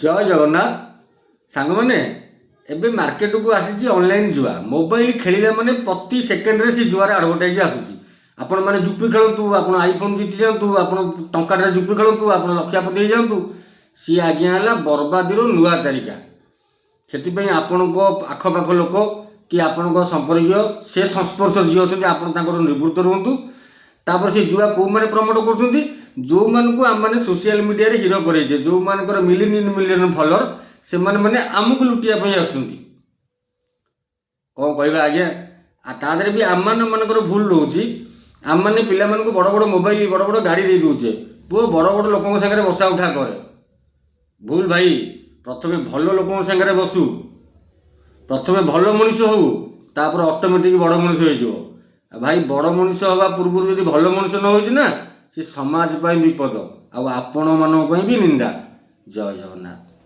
ଜୟ ଜଗନ୍ନାଥ ସାଙ୍ଗମାନେ। ଏବେ ମାର୍କେଟକୁ ଆସିଛି ଅନଲାଇନ୍ ଜୁଆ। ମୋବାଇଲ ଖେଳିଲା ମାନେ ପ୍ରତି ସେକେଣ୍ଡରେ ସେ ଜୁଆର ଆଡ଼ଭର୍ଟାଇଜ୍ ଆସୁଛି। ଆପଣମାନେ ଜୁପି ଖେଳନ୍ତୁ, ଆପଣ ଆଇଫୋନ୍ ଜିତି ଯାଆନ୍ତୁ, ଆପଣ ଟଙ୍କାଟାରେ ଜୁପି ଖେଳନ୍ତୁ, ଆପଣ ଲକ୍ଷାପତି ହେଇଯାଆନ୍ତୁ। ସିଏ ଆଜ୍ଞା ହେଲା ବର୍ବାଦୀର ନୂଆ ତାରିକା। ସେଥିପାଇଁ ଆପଣଙ୍କ ଆଖପାଖ ଲୋକ କି ଆପଣଙ୍କ ସମ୍ପର୍କୀୟ, ସେ ସଂସ୍ପର୍ଶରେ ଯିଏ ଅଛନ୍ତି, ଆପଣ ତାଙ୍କର ନିବୃତ୍ତ ରୁହନ୍ତୁ। ତାପରେ ସେ ଜୁଆ କେଉଁମାନେ ପ୍ରମୋଟ କରୁଛନ୍ତି? ଯେଉଁମାନଙ୍କୁ ଆମମାନେ ସୋସିଆଲ ମିଡ଼ିଆରେ ହିରୋ କରେଇଛେ, ଯେଉଁମାନଙ୍କର ମିଲିୟନ ମିଲିୟନ ଫଲୋଅର, ସେମାନେ ମାନେ ଆମକୁ ଲୁଟିବା ପାଇଁ ଆସୁଛନ୍ତି। କ'ଣ କହିବା ଆଜ୍ଞା? ଆଉ ତା ଦେହରେ ବି ଆମମାନଙ୍କର ଭୁଲ ରହୁଛି। ଆମମାନେ ପିଲାମାନଙ୍କୁ ବଡ଼ ବଡ଼ ମୋବାଇଲ, ବଡ଼ ବଡ଼ ଗାଡ଼ି ଦେଇ ଦେଉଛେ। ପୁଅ, ବଡ଼ ବଡ଼ ଲୋକଙ୍କ ସାଙ୍ଗରେ ବସା ଉଠା କରେ। ଭୁଲ ଭାଇ। ପ୍ରଥମେ ଭଲ ଲୋକଙ୍କ ସାଙ୍ଗରେ ବସୁ, ପ୍ରଥମେ ଭଲ ମଣିଷ ହଉ, ତାପରେ ଅଟୋମେଟିକ୍ ବଡ଼ ମଣିଷ ହେଇଯିବ। ଆଉ ଭାଇ, ବଡ଼ ମଣିଷ ହେବା ପୂର୍ବରୁ ଯଦି ଭଲ ମଣିଷ ନ ହେଉଛି ନା, ସେ ସମାଜ ପାଇଁ ବିପଦ ଆଉ ଆପଣମାନଙ୍କ ପାଇଁ ବି ନିନ୍ଦା। ଜୟ ଜଗନ୍ନାଥ।